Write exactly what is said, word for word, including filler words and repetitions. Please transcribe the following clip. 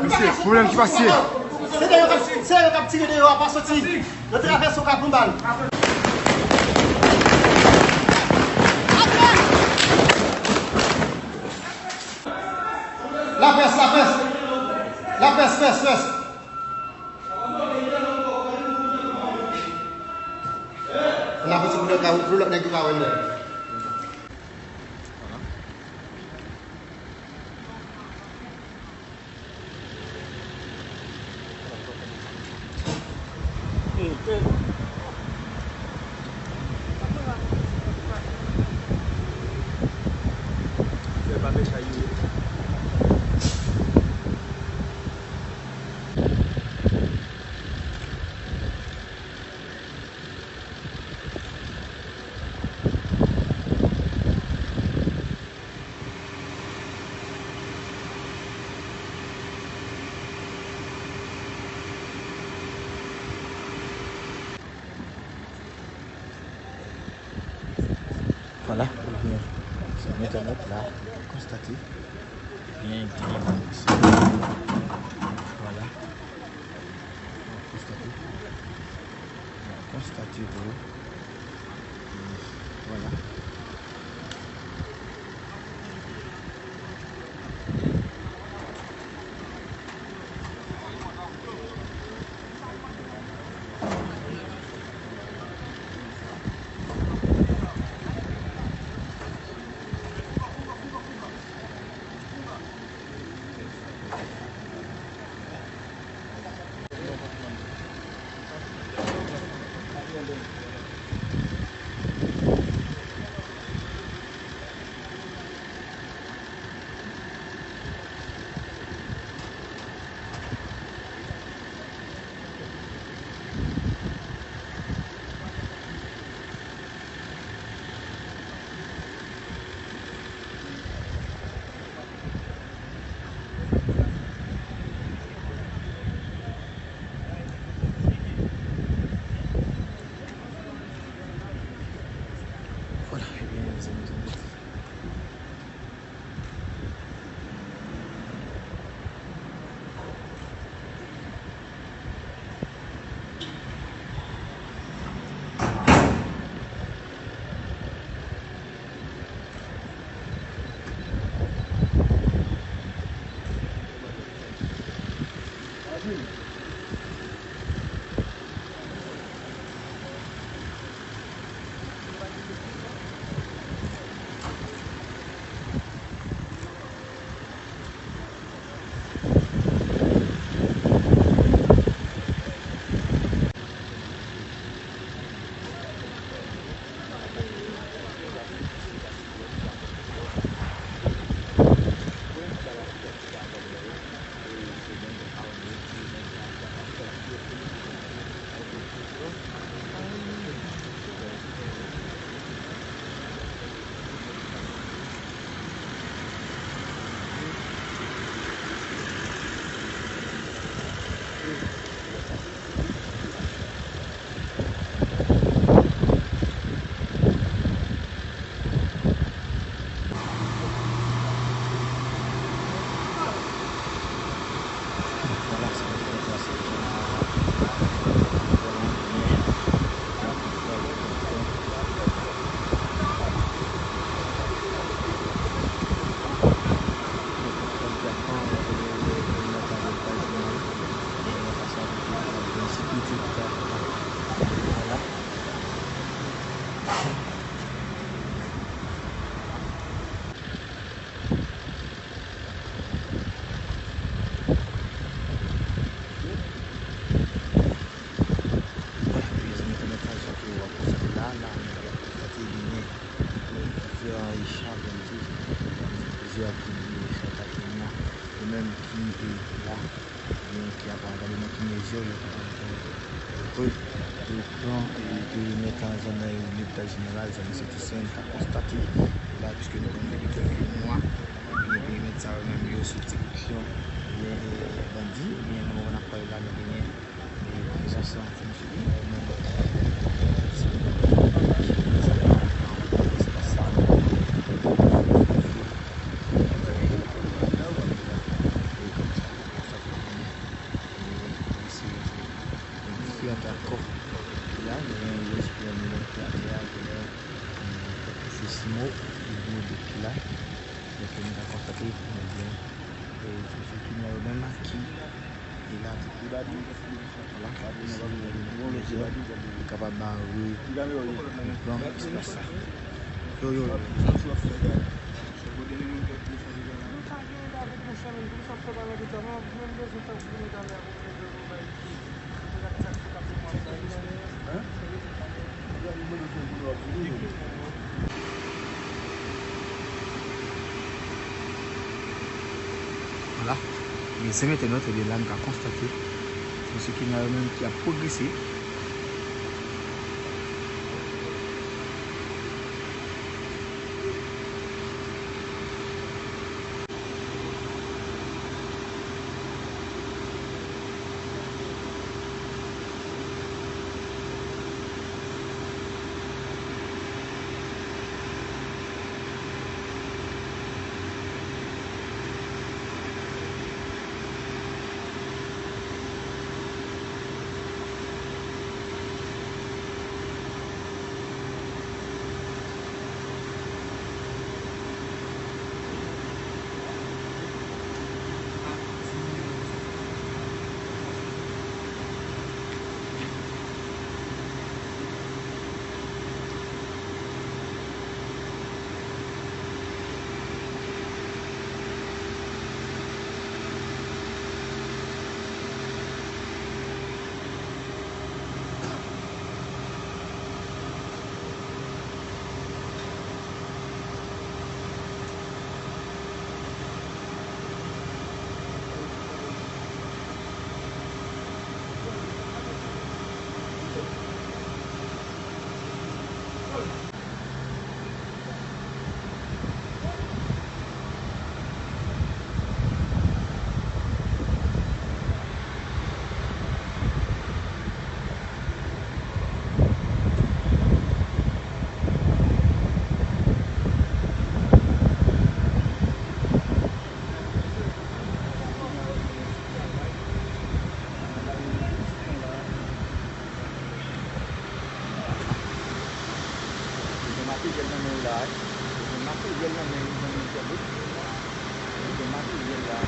Mesye, pwoblèm ki pase? Se de yo k ap, se yo k ap tire deyò a, pa soti. Yo travèse, yo ka pran bal. Lapès, lapès. Lapès, pès, pès. N ap mete pou lòt la, pou lòt nèg yo ka wè nou. Vwala, ebyen, sou entènèt la, konstate, ebyen, gen moun isi. Vwala. Konstate. Konstate vre. Vwala. Vwala, ebyen, mezanmi, mezanmi. Vwala, mezanmi, entènèt la, jan ke w ap konstate la, la, nou kapab konstate genyen plizyè echap, plizyè ki fèt aktyèlman, yo menm ki, e, la, ebyen, ki ap gade nan ki mezi yo kapab, e, re-, repran, e, perimèt zòn nan yo, Lipitay Jeneral, zòn Sentisèn, ka konstate la, piske nou konnen depi kèlke mwa, ebyen, perimèt sa yo menm yo sou ti presyon, ebyen, e, bandi, ebyen, nan moman n ap pale la, nou genyen, e, prezans anfòm sou li, menm, e, si nou konn ki prezans anfòm nan espas sa, nou konn ki, e, Gade akò ki la, gen yon espri yon moun ki atè a, gen yon kèk sismo, ki gwo de ki la. Donk, nou ka konstate, ebyen, e, se sou ki nan yo menm ki e la, la, li kapab ba yo plan espas la. Yo, yo, yo. Vwala, gen senk entènot, ebyen la nou ka konstate se sou ki nan yo menm ki ap pwogrese. Yo gen materyèl nan men yo la, wi. Yo gen materyèl nan men yo, nan men yo, wi. Yo gen materyèl la.